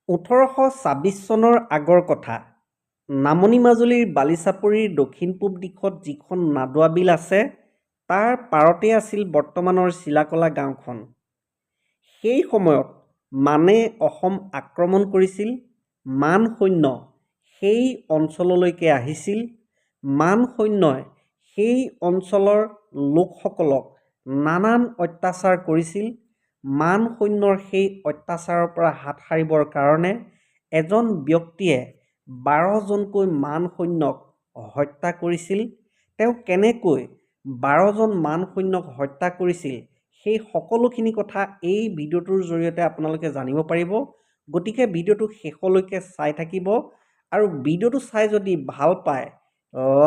1826 চনৰ আগৰ কথা। নামনি মাজুলীৰ বালিচাপৰিৰ দক্ষিণ পূব দিশত যিখন নাদুৱা বিল আছে, তাৰ পাৰতে আছিল বৰ্তমানৰ চিলাকলা গাঁওখন। সেই সময়ত মানে অসম আক্ৰমণ কৰিছিল। মান সৈন্য সেই অঞ্চললৈকে আহিছিল। মান সৈন্যই সেই অঞ্চলৰ লোকসকলক নানান অত্যাচাৰ কৰিছিল। মান সৈন্যৰ সেই অত্যাচাৰৰ পৰা হাত সাৰিবৰ কাৰণে এজন ব্যক্তিয়ে 12জনকৈ মান সৈন্যক হত্যা কৰিছিল। তেওঁ কেনেকৈ 12জন মান সৈন্যক হত্যা কৰিছিল, সেই সকলোখিনি কথা এই ভিডিঅ'টোৰ জৰিয়তে আপোনালোকে জানিব পাৰিব। গতিকে ভিডিঅ'টো শেষলৈকে চাই থাকিব আৰু ভিডিঅ'টো চাই যদি ভাল পায়,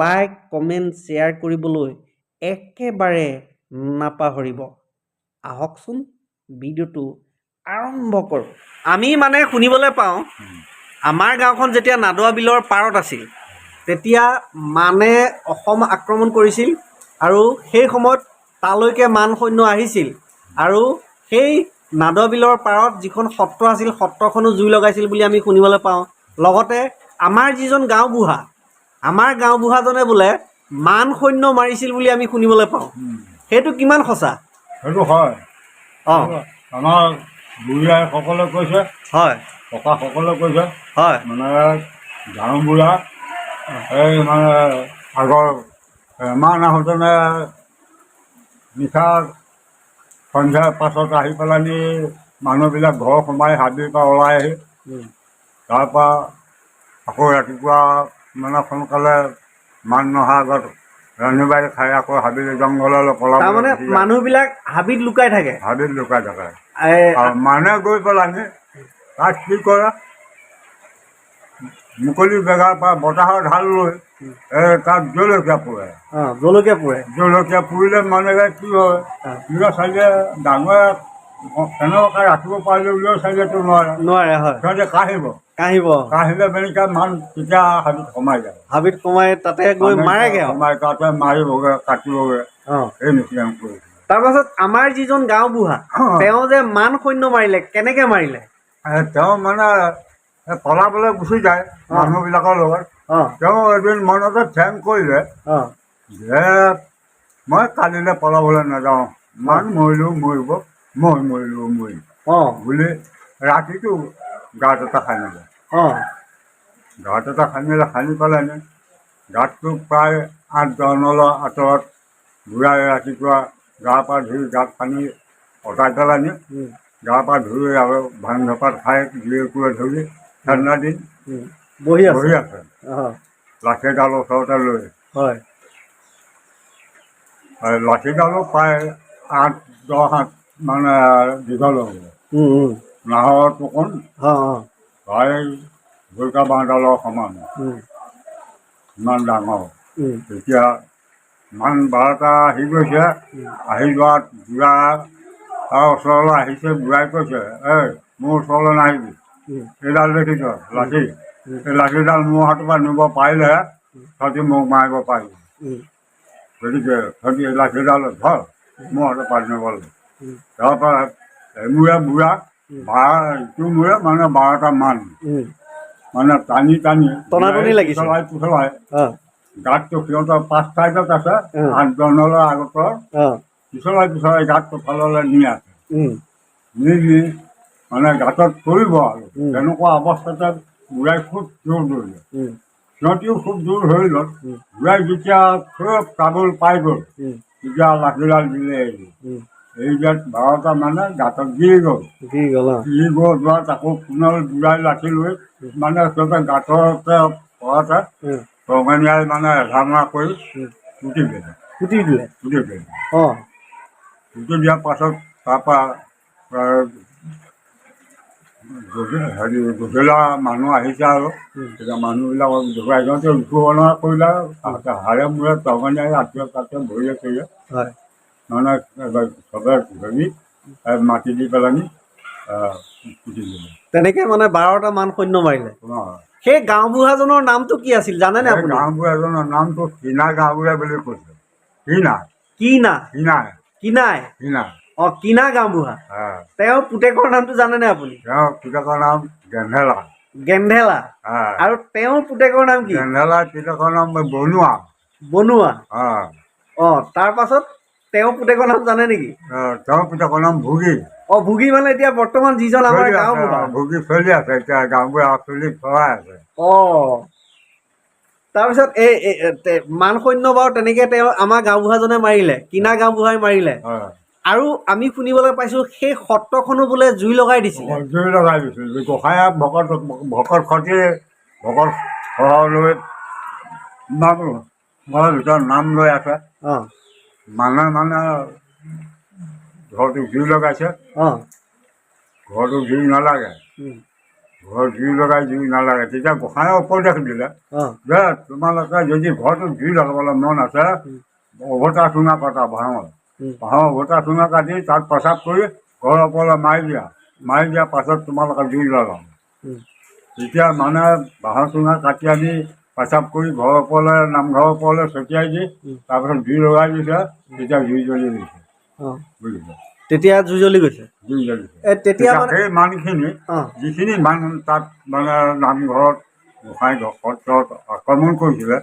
লাইক, কমেণ্ট, শ্বেয়াৰ কৰিবলৈ একেবাৰে নাপাহৰিব। আহকচোন, ভিডিঅ'টো আৰম্ভ কৰোঁ। আমি মানে শুনিবলৈ পাওঁ, আমাৰ গাঁওখন যেতিয়া নাদুৱা বিলৰ পাৰত আছিল, তেতিয়া মানে অসম আক্ৰমণ কৰিছিল আৰু সেই সময়ত তালৈকে মান সৈন্য আহিছিল আৰু সেই নাদুৱা বিলৰ পাৰত যিখন সত্ৰ আছিল, সত্ৰখনো জুই লগাইছিল বুলি আমি শুনিবলৈ পাওঁ। লগতে আমাৰ যিজন গাঁওবুঢ়া, আমাৰ গাঁওবুঢ়াজনে বোলে মান সৈন্য মাৰিছিল বুলি আমি শুনিবলৈ পাওঁ। সেইটো কিমান সঁচা? সেইটো হয়। আমাৰ বুঢ়ী আইসকলে কৈছে, ককাসকলে কৈছে। মানে গাঁওবুঢ়া এই মানে আগৰ মান আহোঁতেনে নিশা সন্ধিয়াৰ পাছত আহি পেলানি মানুহবিলাক ঘৰ সোমাই হাবিৰ পৰা ওলাই আহি, তাৰপৰা আকৌ ৰাতিপুৱা মানে সোনকালে মান নহা আগত ৰান্ধি বাঢ়ি খাই আকৌ হাবিলৈ, জংঘললৈ পলাবলৈ তাৰমানে গুচি যায়। মানুহবিলাক হাবিত লুকাই থাকে। হাবিত লুকাই থাকে। এই আৰু মানে গৈ পেলানি তাত কি কৰে, মুকলি জেগাৰ পৰা বতাহৰ ঢাল লৈ এই তাত জলকীয়া পোৰে। অঁ, জলকীয়া পোৰে। জলকীয়া পুৰিলে মানে কি হয়, নিজৰ চাইডে ডাঙৰে কেনেকুৱাকৈ ৰাখিব পাৰিলে বুলিও চাইডেতো নোৱাৰে। নোৱাৰে, হয়। সিহঁতে কাঢ়িব। কাঢ়িব। কাঢ়িলে বেলেগে মান তেতিয়া হাবিত সোমাই যায়। হাবিত সোমাই তাতে গৈ মাৰেগে আৰু। সোমাই তাতে মাৰিবগৈ, কাটিবগৈ। এই নিচিনা কৰিছিলে। তাৰপাছত আমাৰ যিজন গাঁওবুঢ়া, তেওঁ যে মান সৈন্য মাৰিলে, কেনেকে মাৰিলে? তেওঁ মানে এই পলাবলৈ গুচি যায় মানুহবিলাকৰ লগত। তেওঁ এদিন মনতে ঠেং কৰিলে যে মই কালিলৈ পলাবলৈ নাযাওঁ, মান মৰিলেও মৰিব, মই মৰিলেও মৰিম বুলি ৰাতিটো গাঁত এটা খান্দিলে। গাঁত এটা খান্দিলে, খান্দি পেলাইনে গাঁতটো প্ৰায় 8 দহ নল আঁতৰত বুঢ়াই ৰাতিপুৱা গা পা ধুই গাঁত খান্দি অঁতাই পেলানি গা পা ধুই আৰু ভাং ধপাত খাই দুই একুৰা ধৰি ঠাণ্ডা দিন বহি আছে। বহি আছে লাঠিডাল ওচৰতে লৈ। আৰু লাঠিডালো প্ৰায় 8-10 হাত মানে দীঘল হ'ব। উম, উম। নাহৰ টোকোন অঁ অঁ প্ৰায় ভুলকা বাঁহডালৰ সমান, ইমান ডাঙৰ। তেতিয়া মান 12টা আহি গৈছে। আহি যোৱাত বুঢ়া তাৰ ওচৰলৈ আহিছে। বুঢ়াই কৈছে, এই মোৰ ওচৰলৈ নাহিবি। এইডাল দেখিছ লাঠি? এই লাঠিডাল মোৰ হাতৰ পৰা নিব পাৰিলেহে তহঁতি মোক মাৰিব পাৰিবি। গতিকে তহঁতি এই লাঠিডাল ধৰ, মোৰ হাতৰ পৰা নিবলৈ। তাৰপৰা এমূৰে বুঢ়া ইটো মূৰে মানে 12টা মান মানে টানি টানি টনাটনি লাগিছে। পিছলাই পিছলাই গাঁতটো সিহঁতৰ পাঁচ চাইডত আছে, 8 দহ নলৰ আগতৰ পিছলাই পিছলাই গাঁতটো ফাললৈ নি আছে। নি নি মানে গাঁতত পৰিব আৰু তেনেকুৱা অৱস্থাতে বুঢ়াই খুব জোৰ ধৰিলে। সিহঁতিও খুব জোৰ ধৰিলত বুঢ়াই যেতিয়া খুব কাবুল পাই গ'ল, তেতিয়া লাঠিডাল দিলে এৰি। এই দিয়াত 12টা মানে গাঁতত গিৰি গ'ল। দি গ'ল, অঁ। গিৰি গ'ল যোৱাত আকৌ পুনৰ বুঢ়াই লাঠি লৈ মানে সিহঁতে গাঁততে পৰাতে টঙনিয়াই মানে এধামৰা কৰি পুতি দিলে। পুতি দিলে। পুতি দিলে। পুতি দিয়াৰ পাছত তাৰপৰা হেৰি গধূলা মানুহ আহিছে আৰু তেতিয়া মানুহবিলাকক দেখুৱাই সিহঁতে উঠিব নোৱাৰা কৰিলে আৰু তাহাঁতে হাড়ে মূৰে টঙনিয়াই আঁঠুৱে কাঠুৱে ভৰিয়ে চৰিয়ে মানে চবে ধৰি এই মাটি দি পেলানি পুতি দিলে। তেনেকে মানে 12টা মান সৈন্য মাৰিলে। সেই গাঁওবুঢ়াজনৰ নামটো কি আছিল জানেনে এই আপুনি? গাঁওবুঢ়া এজনৰ নামটো কিনা গাঁওবুঢ়া বুলি কৈছে, কিনা। কিনা? কিনা। কিনাই? কিনা। অঁ, কিনা গাঁওবুঢ়া। হ্যাঁ। তেওঁৰ পুতেকৰ নামটো জানেনে আপুনি? তেওঁৰ পুতেকৰ নাম গেন্ধেলা। গেন্ধেলা। আৰু তেওঁৰ পুতেকৰ নাম কি? গেন্ধেলা পুতেকৰ নাম বনোৱা। বনোৱা। তাৰ পাছত তেওঁৰ পুতেকৰ নাম জানে নেকি? তেওঁৰ পুতেকৰ নাম ভোগী। ভোগী মানে এতিয়া বৰ্তমান যিজন আমাৰ চলি গাঁও আছে, বুঢ়া। ভোগী চলি আছে এতিয়া, গাঁওবুঢ়া চলি চলাই আছে। তাৰপিছত এই মান সৈন্য বাৰু তেনেকে তেওঁ আমাৰ গাঁওবুঢ়াজনে মাৰিলে, কিনা গাঁওবুঢ়াই মাৰিলে। আৰু আমি শুনিবলৈ পাইছোঁ সেই সত্ৰখনো বোলে জুই লগাই দিছিলে। জুই লগাই দিছিল। গোসাঁই ভকত ভকত খতি ভকত সৰহ লৈ নাম ঘৰৰ ভিতৰত নাম লৈ আছে। মানে মানে ঘৰটো জুই লগাইছে। ঘৰটো জুই নালাগে। ঘৰত জুই লগাই জুই নালাগে। তেতিয়া গোসাঁয়ে উপদেশ দিলে যে তোমালোকে যদি ঘৰটো জুই লগাবলৈ মন আছে, অভতা চুঙা কটা, বাঁহৰ বাঁহৰ অভতা চুঙা কাটি তাত প্ৰস্ৰাৱ কৰি ঘৰৰ ওপৰলৈ মাৰি দিয়া, মাৰি দিয়াৰ পাছত তোমালোকে জুই লগাব। তেতিয়া মানে বাঁহৰ চুঙা কাটি আনি প্ৰস্ৰাৱ কৰি ঘৰৰ ওপৰলৈ, নামঘৰৰ ওপৰলৈ ছটিয়াই দি তাৰপাছত জুই লগাই দিছে। তেতিয়া জুই জ্বলি গৈছে। বুজিছে? তেতিয়া জুই জ্বলি গৈছে। জুই জ্বলিছে। তেতিয়া তেতিয়া মানে সেই মানুহখিনি, যিখিনি মানুহ তাত মানে নামঘৰত গোসাঁই সত্ৰত আক্ৰমণ কৰিছিলে,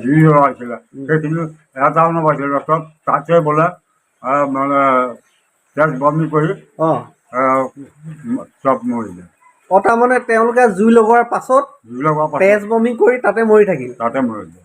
জুই জ্বলাইছিলে, সেইখিনি এটাও নাপাইছিলে। চব তাতে বোলে মানে তেজ বমি কৰি চব মৰিলে। তাৰমানে তেওঁলোকে জুই লগোৱাৰ পাছত জুই লগোৱাৰ পাছত তেজ বমি কৰি তাতে মৰি থাকিল। তাতে মৰিলে।